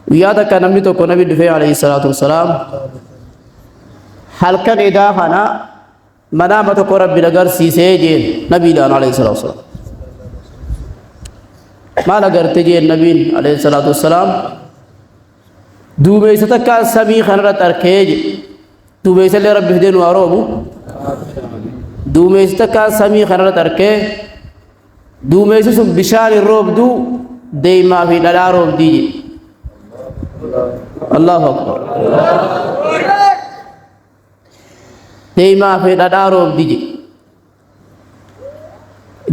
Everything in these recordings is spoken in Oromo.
Guyyaa takka namni tokko nabi dhufee alayhi salaatu wassalaam, halkan edaa kana manaama tokko rabbi agarsiisee jeen nabiidhaan alayhi salaatu wassalaam. Maal agarte jeen nabiin alayhi salaatu wassalaam? Duumeysa takkaan samii kanarratti arkee jedhe. Duumeysa illee rabbi fidee nu haa roobu. Duumeysa takkaan samii kanarratti arkee, duumeysi sun bishaan hin roobdu, deemaa fi dhadhaa roobdii jedhe. Allahu akbar. Deemaa fi dhadhaa roobdi jedhe.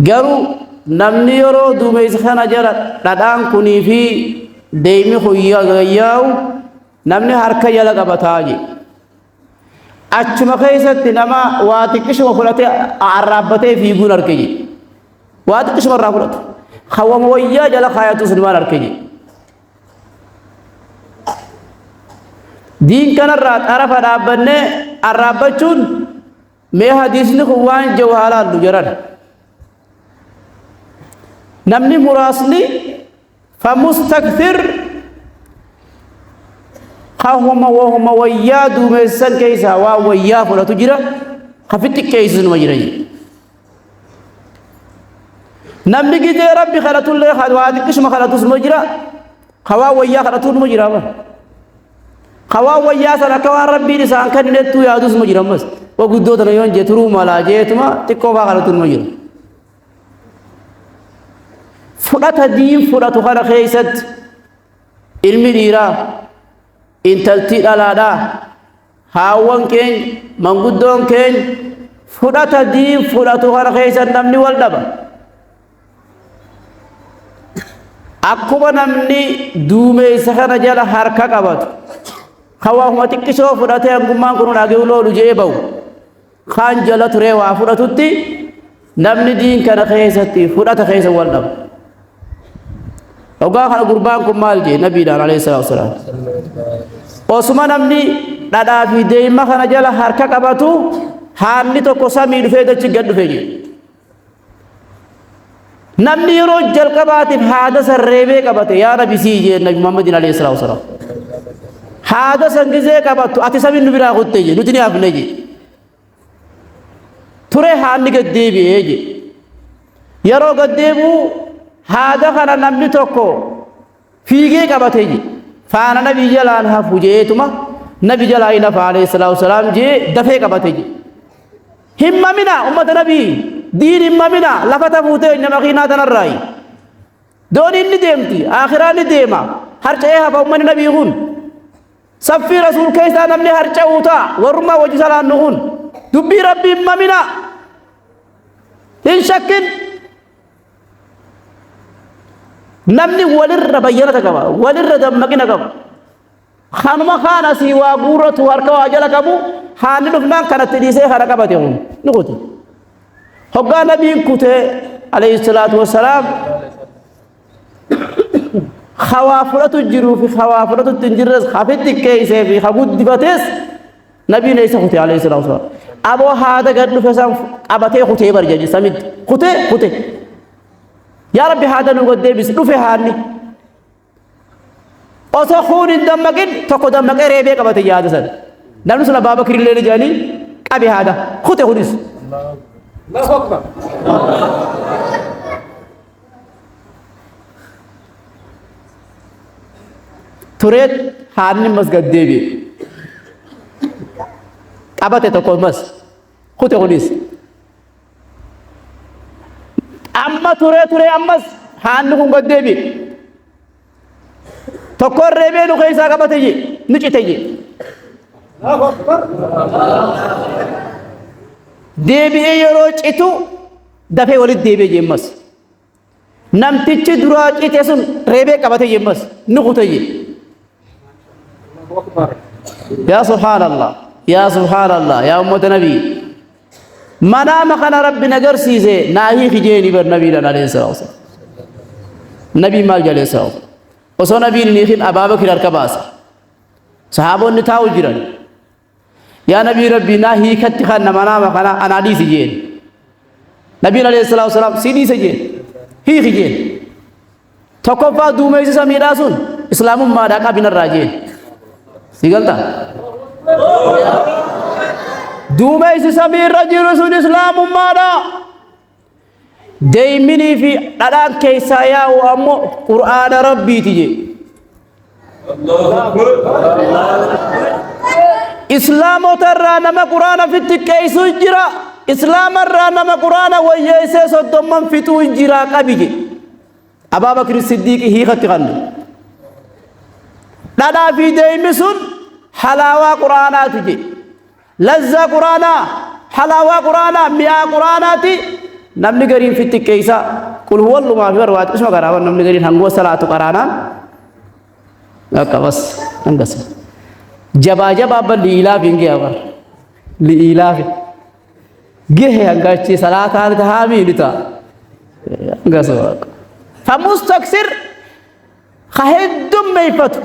Garuu namni yeroo duumessa kana jala dhadhaan kunii fi deeymi kun yaa'u namni harka jala qabataa jedhe. Achuma keessatti nama waa xiqqishuma fudhatee arraabbatee fiiguun arge jedhe. Waa xiqqishuma irraa fudhatu. Hawwama wayyaa jala kaayatus numaan arge jedhe. Diin kanarraa xarafa dhaabbannee arraabbachuun, mee hadiisni kun waan jiru haa laallu jedhan. Namni muraasni famustakthir kahuma wahuma wayyaa duumessan keessaa waan wayyaa fudhatu jira, kafi xiqqeessu numa jira jedhe. Namni gizee rabbi kadhatullee waa xiqqishuma kadhatus numa jira, ka waan wayyaa kadhatu numa jira bara. Ka waan wayyaa sana akka waan rabbiin isaan kennettuu yaadus numa jira ammas. Wa guddoo tana yoon jee turuu malaa jeetuma xiqqoo faa kadhatu numa jira. Fudhata diin fudhatu kana keessatti ilmi dhiiraa, intaltii dhalaadhaa, haawwan keenya, manguddoon keenya fudhata diin fudhatu kana keessa namni wal dhaba. Akkuma namni duumeessa kana jala harka qabatu, kan waanuma xiqqisoo fudhatee hangummaan kun dhagee loolu jee bahu, kaan jala turee waa fudhatutti namni diin kana keessatti fudhata keessa wal dhaba. Hoggaa kana gurbaan kun maal jee nabiidhaan alayhi salaatu wasalaam? Osuma namni dhadhaa fi deeyma kana jala harka qabatu haalli tokko samii dhufee dachi gad dhufe jee. Namni yeroo jalqabaatiif haada san reebee qabate yaa nabi sii jee nabi Muhammadin alayhi salaatu wasalaam. Haada san gizee qabattu ati samiin nu biraa kutte jee, nuti ni hafne jee. Ture haalli gad deebi'ee jee. Yeroo gad deebi'u haada kana namni tokko fiigee qabate jee. Faana nabi jalaan hafu jeetuma nabi jalaa hin hafa alayhi salaatu wasalaam jee dafee qabate jee. Hin mamina ummata nabii, diin hin mamina, lafa tafuutee nama kiinaa tanarraayi. Dooniin ni deemti, akhiraa ni deema. Harca'ee hafa ummanni nabii kun. Saffii rasuul keessaa namni harca'uu ta'a, warrummaa wajji salaannu kun. Dubbii rabbii hin mamina. Hin shakkin. Namni walirra bayyanata qaba, walirra dammaqina qaba. Kanuma kaan asii waa guurratu harka waa jala qabu, haalli dhufnaan kanatti dhiisee kana qabate kun ni kute. Hoggaa nabiin kutee alayhi salaatu wassalaam, hawaa fudhatu jiruu fi hawaa fudhatutti hin jirres, hafi xiqqeessee fi ha guddifates nabiin eessa kute alayhi salaatu wassalaam? Aboo haada gad dhufe san qabatee kutee bar jedhe, samitti kutee kute. Yaa Rabbi, haada nu gad deebisi. Dhufe haadni. Osoo kuun hin dammaqin tokko dammaqee reebee qabate yaada sana. Namni sun Abbaa Bakir illee ni jedhanii qabe haada kute kunis. Allahu Akbar. Tureet haadni ammas gad deebi'e. Qabate tokko ammas kute kunis. Amma turee turee ammas haanni kun gad deebi'e. Tokkoon reebee nu keessaa qabate jee, ni cite jee. Allahu Akbar. Deebi'ee yeroo citu dafee walitti deebi'e jee ammas. Namtichi duraa cite sun reebee qabate jee ammas ni kute jee. Allahu Akbar. Yaa subhaanallah, yaa subhaanallah, yaa ummata nabii. Manaama kana rabbi na garsiise, naa hiiki jeeni bar nabiidhaan alayhi salaatu wasalaam. Nabiin maal jedhe alayhi salaatu? Osoo nabiin hin hiikin Abaa Bakir harka baasa. Sahaabonni taa'u jiran. Yaa nabii rabbii, naa hiikatti kana manaama kana anaa dhiisi jeen. Nabiin alayhi salaatu wasalaam si dhiise jeen. Hiiki jeen. Tokkoffaa duumessi samiidhaa sun Islaamummaadhaa qabinarraa jeen. Si galta? Duumeysi samii irra jiru sun Islaamummaadha. Deeyminii fi dhadhaan keessaa yaa'u ammoo Qur'aana Rabbiiti jee. Islaamota irraa nama Qur'aana fitti xiqqeessu jira. Islaama irraa nama Qur'aana wayyeessee soddomman fixuu jira qabi jee. Abaa Bakri Siddiiqi hiikatti kanne. Dhadhaa fi deeymi sun halaawaa Qur'aanaati jee. Lazzaa Qur'aanaa, halaawaa Qur'aanaa, mi'aa Qur'aanaati. Namni gariin fi xiqqeessa. Qul huwallumaa fi barbaadu isuma karaa namni gariin hangoo salaatu qaraanaan. Akka bas hangas. Jabaa jabaa ban li'ilaafi hin ga'e bar. Li'ilaafi. Gahe hanga achi salaataan tahaamii ni ta'a. Hangas waaqa. Famustaksir ka heddummeeffatu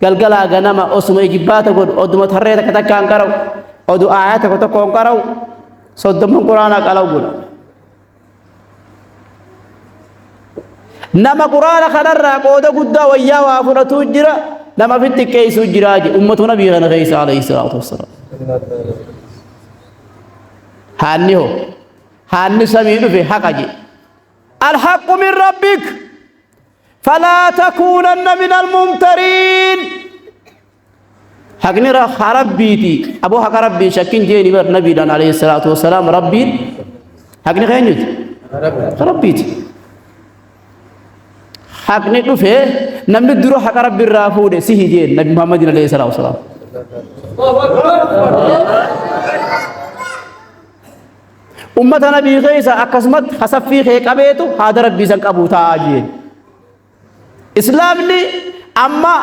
galgalaa ganama osuma ijibbaata godhu oduma tarree takka takkaan qara'u odu aayaa tokko tokkoon qara'u soddomman quraanaa qala'u godha. Nama quraana kanarraa qooda guddaa wayyaa waa fudhatuu jira nama fi xiqqeessuu jira jedhe ummatu nabii kana keessa alayhi salaatu wassalaam. Haanni hoo haanni samii dhufe haqa jedhe. Alhaqqu min rabbik falaa takuunanna min almumtariin. Haqni rabbiiti aboo haqa rabbiin shakkin jeeni bar nabiidhaan alayhi salaatu wassalaam rabbiin haqni keenyuti rabbiiti. Haqni dhufe namni dura haqa rabbi irraa fuudhe sihi jeen nabi Muhammadin alayhi salaatu wassalaam. Ummata nabii keessa akkasumatti hasaffii kee qabeetu haada rabbii san qabu taa'aa jeen. Islaamni amma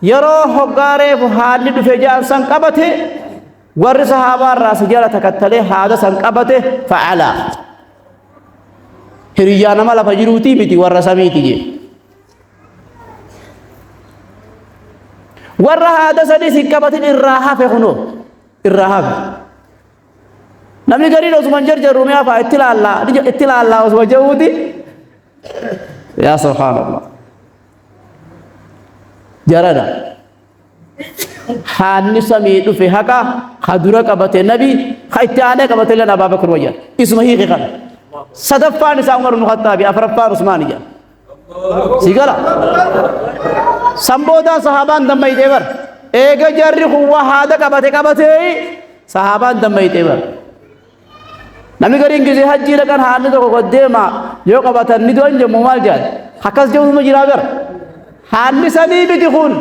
yeroo hoggaa reefu haalli dhufe ja'an san qabate warri sahaabaa irraa si jala takattalee haada san qabate fa'ala. Hiriyyaa nama lafa jiruutii miti warra samiiti jee. Warra haada sanis hin qabatin irraa hafe kunoo irraa hafe. Namni gariin osuma hin jarjarru mee hafaa itti laallaa itti laallaa osuma jedhuuti. Yaa subhaanallah. Jarana. Haanni samii dhufe haqa ka dura qabate nabi ka itti aanee qabate illee Abaa Bakr wayya. Isuma hiiki kana. Sadaffaan isaa Umar ibn Khattaabi afraffaan Usmaan jedha. Si gala. San boodaan sahaabaan dammayxee bar. Eega jarri kun waa haada qabate qabatee sahaabaan dammayxee bar. Namni gariin gisee hajjii dhaqan haalli tokko gad deema yoo qabatan ni du'an jemmu maal jedhan. Akkas jedhuma jiraa bar. Haalli sanii miti kun.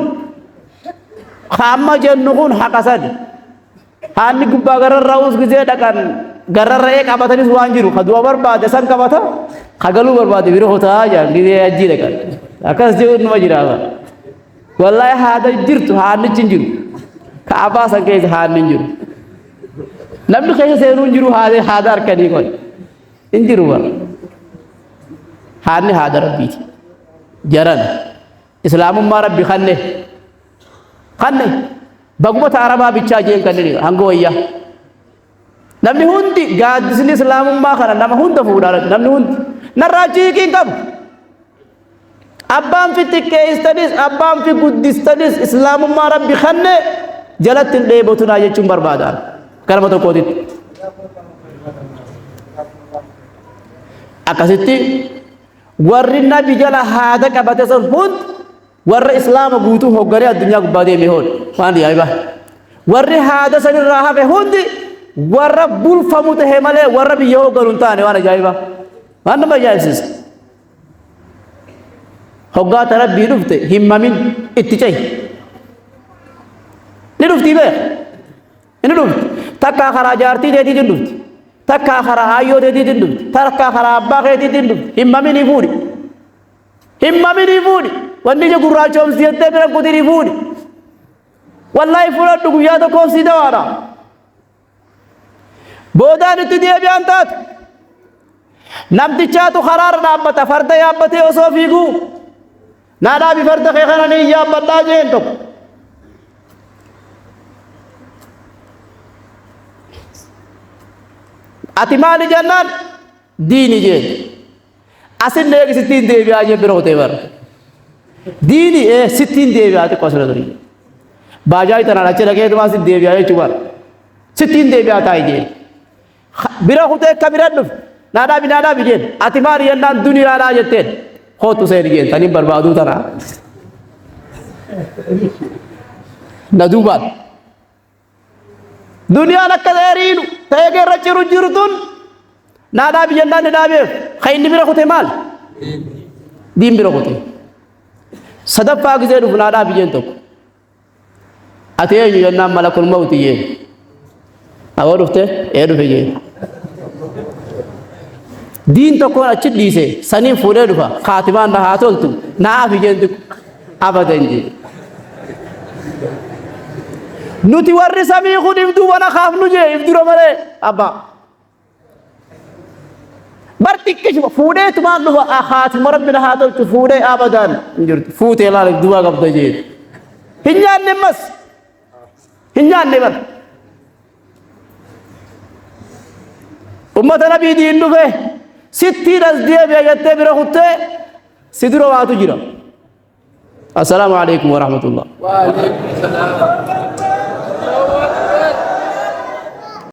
Amma jennu kun haqa sani. Haalli gubbaa gararraa'uus gisee dhaqan gararra'ee qabatanis waan jiru ka du'a barbaade san qabata ka galuu barbaade bira kutaa jedhan gisee hajjii dhaqan. Akkas jedhu numa jira bar. Wallaahi haada jirtu haannichi hin jiru. Ka'abaa san keessa haanni hin jiru. Namni keessa seenuu hin jiru haada haada harkanii kun. Hin jiru bar. Haanni haada rabbiiti. Jarana. Islaamummaa rabbi kanne. Kanne. Baguma ta Arabaa bichaa jeen kanneen hanga wayyaa. Namni hundi gaaddisni islaamummaa kana nama hunda fuudhaa namni hundi. Narraa chiiqii hin qabu. Abbaan fi xiqqeessanis abbaan fi guddistanis islaamummaa rabbi kanne jalatti hin dheebotunaa jechuun barbaada. Akka nama tokkootitti. Akkasitti warri nabi jala haada qabate sun hundi warra islaama guutuu hoogganee addunyaa gubbaa deeme hoon waan ajaa'ibaa. Warri haada sanirraa hafe hundi warra bulfamu tahe malee warra biyya hoogganu hin taane waan ajaa'ibaa. Waan nama ajaa'ibsiisa. Hoggaa ta rabbii dhufte hin mamin itti cehi. Ni dhuftii beek. Ni dhufti. Takkaa karaa jaartii teetiitiin dhufti. Takkaa karaa aayyoo teetiitiin dhufti. Takkaa karaa abbaa keetiitiin dhufti. Hin maminii fuudhi. Hin maminii fuudhi. Wanni ija gurraachoomsi jettee bira kutinii fuudhi. Wallaahi fudhadhu guyyaa tokkoof sii dawaadha. Boodaan itti deebi'an taate. Namtichaatu karaarra dhaabbata farda yaabbatee osoo fiiguu. Naa dhaabi farda kee kana ni yaabbadhaa jeen tokko. Ati maali jennaan diini jeen. Asin eegisittiin deebi'aa jeen bira kutee bara. Diini ee sittiin deebi'aa xiqqoo asirra turii. Baajaaj tanaan achi dhaqee tumaa sitti deebi'aa jechuu bara. Sittiin deebi'aa taa'i jeen. Bira kutee akka bira dhufe. Naa dhaabi naa dhaabi jeen. Ati maali jennaan duniyaadhaa jetteen. Kootu seeni jeen taniin barbaaduu tanaa. Na duubaan. Duniyaan akka dheeriinu ta'ee irra ciru jirtun naa dhaabi jennaan ni dhaabeef. Kan inni bira kute maal? Diin bira kute. Sadaffaa gisee dhufu naa dhaabi jeen tokko. Ati eenyu jennaan malakul mawti jeen. Aboo dhufte ee dhufe jeen. Diin tokkoon achi dhiise saniin fuudhee dhufa kaatimaan na haa toltu naa afi jeen xiqqo abadan jeen. Nuti warri samii kun if duuba na kaafnu jee if dura malee abbaa. Bar xiqqishuma fuudheetumaan dhufa haatima rabbi na haa tolchu fuudhee abadan hin jirtu fuutee laal if duuba qabda jeen. Hin nyaanne ammas hin nyaanne bar. Ummata nabii diin dhufe sittiin as deebi'a jettee bira kuttee si dura waatu jira. Assalaamu alaikum warahmatullah. Waalaikum salaam.